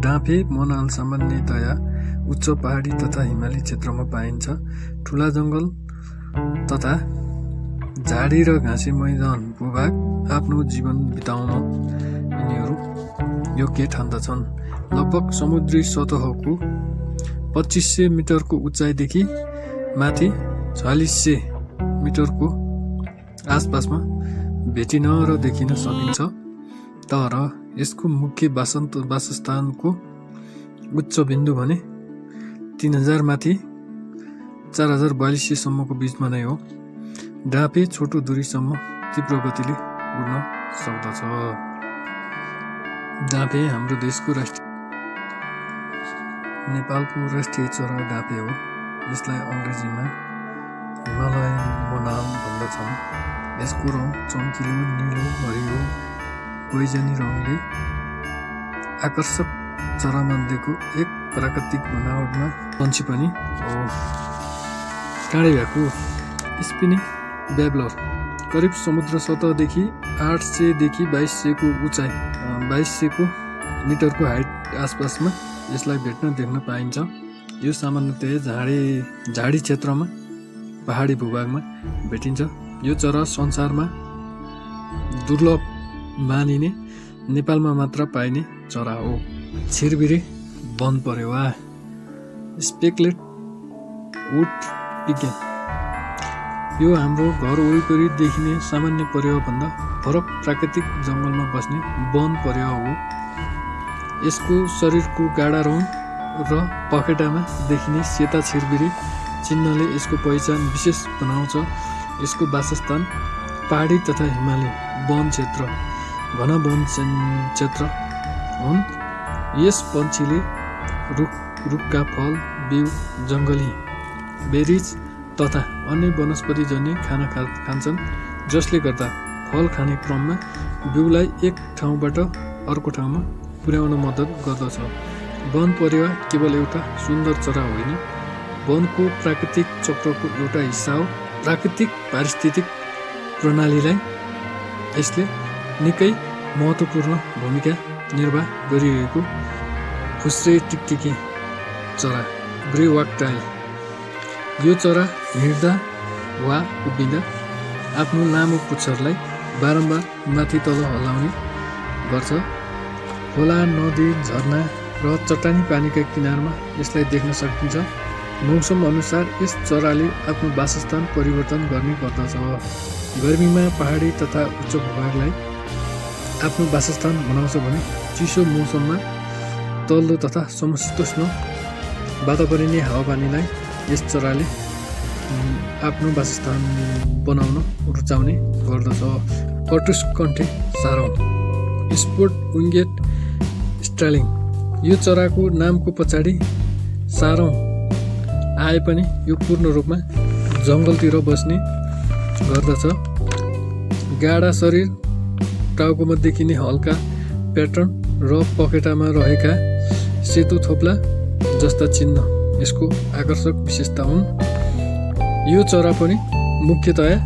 डाँफे मनाल सामान्यतया उच्च पहाडी तथा हिमाली क्षेत्रमा पाइन्छ। ठुला जङ्गल तथा झाडी र घाँसे मैदान भूभाग आफ्नो जीवन बिताउन यिनीहरू योग्य ठान्दछन्। लगभग समुद्री सतहको 2500 मिटरको उचाइदेखि माथि 4600 मिटरको आसपासमा भेटिन र देखिन सकिन्छ। तर यसको मुख्य वासस्थानको उच्च बिन्दु भने 3000 माथि 4200 सम्मको बीचमा नै हो। डाँफे छोटो दूरीसम्म तीव्र गतिले उड्न सक्दछ। डाँफे हाम्रो देशको नेपालको राष्ट्रिय चरा डाँफे हो। यसलाई अङ्ग्रेजीमा हिमालयन मोनाल भन्दछन्। यसको रङ चम्किलो नीलो हरियो बैजनी रङले आकर्षक चरामध्येको एक प्राकृतिक बनावटमा पन्छी पनि हो। काँडे भ्याकु स्पिनी ब्याब्लर करिब समुद्र सतहदेखि 800 देखि 2200 को उचाइ 2200 मिटरको हाइट आसपासमा यसलाई देख्न पाइन्छ। यो सामान्यतया झाडी क्षेत्रमा पहाडी भूभागमा भेटिन्छ। यो चरा संसारमा दुर्लभ मानिने नेपालमा मात्र पाइने चरा हो। छिरबिरे वन परेवा स्पेक्लेट वुड पिगेन यो हाम्रो घर वरिपरि देखिने सामान्य परेवाभन्दा फरक प्राकृतिक जङ्गलमा बस्ने वन परेवा हो। यसको शरीरको गाढा रङ र पखेटामा देखिने सेता छिरबिरे चिन्हले यसको पहिचान विशेष बनाउँछ। यसको वासस्थान पहाडी तथा हिमाली वन क्षेत्र घना वन क्षेत्र हुन्। यस पन्छीले रुखका फल बिउ जङ्गली बेरिज तथा अन्य वनस्पतिजन्य खाना खान्छन्, जसले गर्दा फल खाने क्रममा बिउलाई एक ठाउँबाट अर्को ठाउँमा पुर्याउन मद्दत गर्दछ। वन परेवा केवल एउटा सुन्दर चरा होइन, वनको प्राकृतिक चक्रको एउटा हिस्सा हो। प्राकृतिक पारिस्थितिक प्रणालीलाई यसले निकै महत्त्वपूर्ण भूमिका निर्वाह गरिरहेको फुस्रे टिकटिकी चरा ग्रे वाकटाइल यो चरा हिँड्दा वा उभिँदा आफ्नो लामो पुच्छरलाई बारम्बार माथि तल हल्लाउने गर्छ। खोला, नदी, झरना र चट्टानी पानीका किनारमा यसलाई देख्न सकिन्छ। मौसम अनुसार यस चराले आफ्नो वासस्थान परिवर्तन गर्ने गर्दछ। गर्मीमा पहाडी तथा उच्च भूभागलाई आफ्नो वासस्थान बनाउँछ भने चिसो मौसममा तल्लो तथा समशीतोष्ण वातावरणीय हावापानीलाई यस चराले आफ्नो वासस्थान बनाउन रुचाउने गर्दछ। कटुसकण्ठे सारौँ स्पोर्ट विङ्गेट स्टार्लिङ यो चराको नामको पछाडि सारौँ आए पनि यो पूर्ण रूपमा जङ्गलतिर बस्ने गर्दछ। गाढा शरीर, टाउकोमा देखिने हल्का प्याटर्न र पखेटामा रहेका सेतो थोप्ला जस्ता चिन्ह यसको आकर्षक विशेषता हुन्। यो चरा पनि मुख्यतया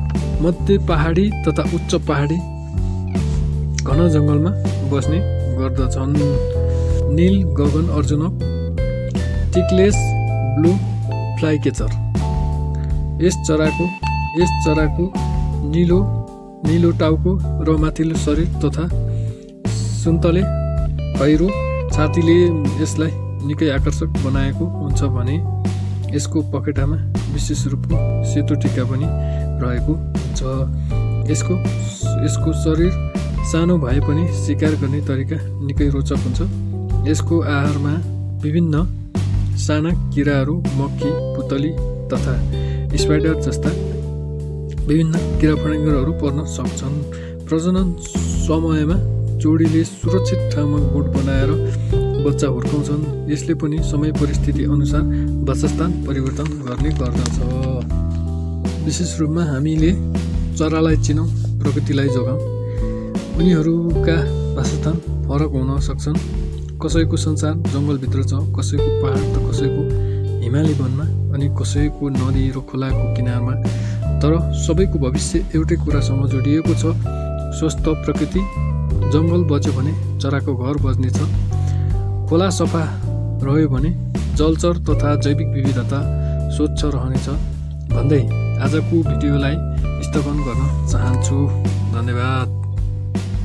मध्य पहाडी तथा उच्च पहाडी घन जङ्गलमा बस्ने गर्दछन्। नील गगन अर्जुनक टिकलेस ब्लू फ्लाइकेचर यस चराको नीलो टाउको र माथिल्लो शरीर तथा सुन्तले खैरो छातीले यसलाई निकै आकर्षक बनाएको हुन्छ भने यसको पखेटामा विशेष रूपको सेतो टिका पनि रहेको हुन्छ। यसको शरीर सानो भए पनि शिकार गर्ने तरिका निकै रोचक हुन्छ। यसको आहारमा विभिन्न साना किराहरू, मक्खी, पुतली तथा स्पाइडर जस्ता विभिन्न किराफट्याङ्ग्राहरू पर्न सक्छन्। प्रजनन समयमा जोडीले सुरक्षित ठाउँमा गोठ बनाएर बच्चा हुर्काउँछन्। यसले पनि समय परिस्थिति अनुसार वासस्थान परिवर्तन गर्ने गर्दछ। विशेष रूपमा हामीले चरालाई चिनौँ, प्रकृतिलाई जोगाउँ। उनीहरूका वासस्थान फरक हुन सक्छन्। कसैको संसार जङ्गलभित्र छ, कसैको पहाड त कसैको हिमाली वनमा, अनि कसैको नदी र खोलाको किनारमा। तर सबैको भविष्य एउटै कुरासँग जोडिएको छ, स्वस्थ प्रकृति। जङ्गल बच्यो भने चराको घर बज्नेछ। खोला सफा रह्यो भने जलचर तथा जैविक विविधता स्वच्छ रहनेछ भन्दै आजको भिडियोलाई स्थगन गर्न चाहन्छु। धन्यवाद।